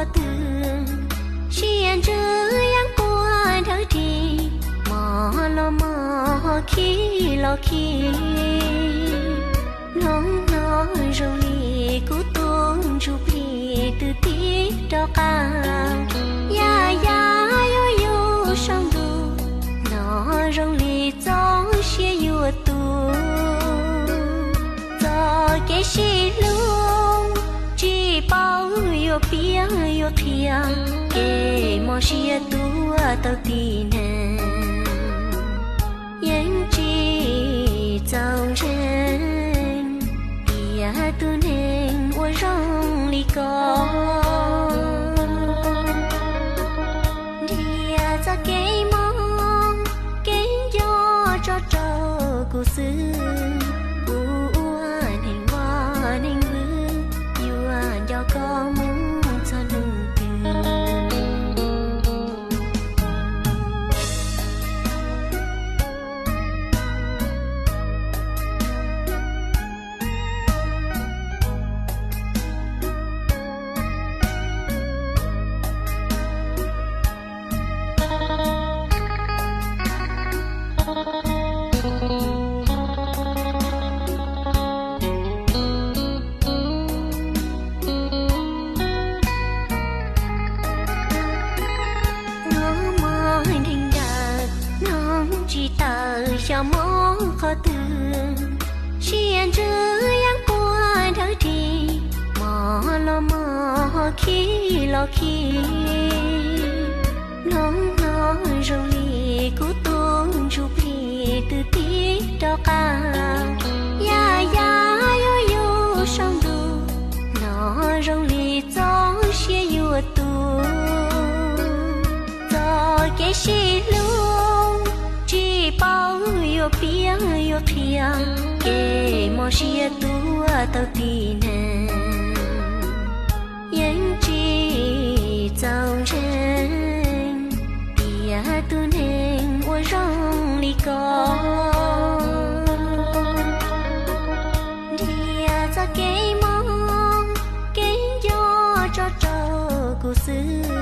qhov twg, siab ntsws yeej quaj nrhawv ris, mos los mos khib los khib. Mloog no zoo li kuv tus ntsuj plig twb tig rov qab, yaj yaj yuav yug saum ntuj, no zoo li txoj sia yuav tu. Txoj kev sib hlub tsis paub yuav piav yuav qhia, kev mob siab tuaj tau tib neeg. Yeej tsis txaus ntseeg tias tus neeg uas zoo li ko, nrhiav txoj kev mob kev nco tso rau kuv xwb. Kuv ua neeg vaj neeg vwm, yuav nco koj mus txog hnub twg. Los mog nreeg daws, mloog tsis tawm xyov mob qhov twg, siab ntsws yeej quaj nrhawv ris, mos los mos khib los khib. Mloog no zoo li kuv tus ntsuj plig twb tig rov qab, yaj yaj yuav yug saum ntuj, no zoo li txoj sia yuav tu. Txoj kev sib hlub tsis paub yuav piav yuav qhia, kev mob siab tuaj tau tib neeg. Yeej tsis txaus ntseeg tias tus neeg uas zoo li ko, nrhiav txoj kev mob kev nco tso rau kuv xwb.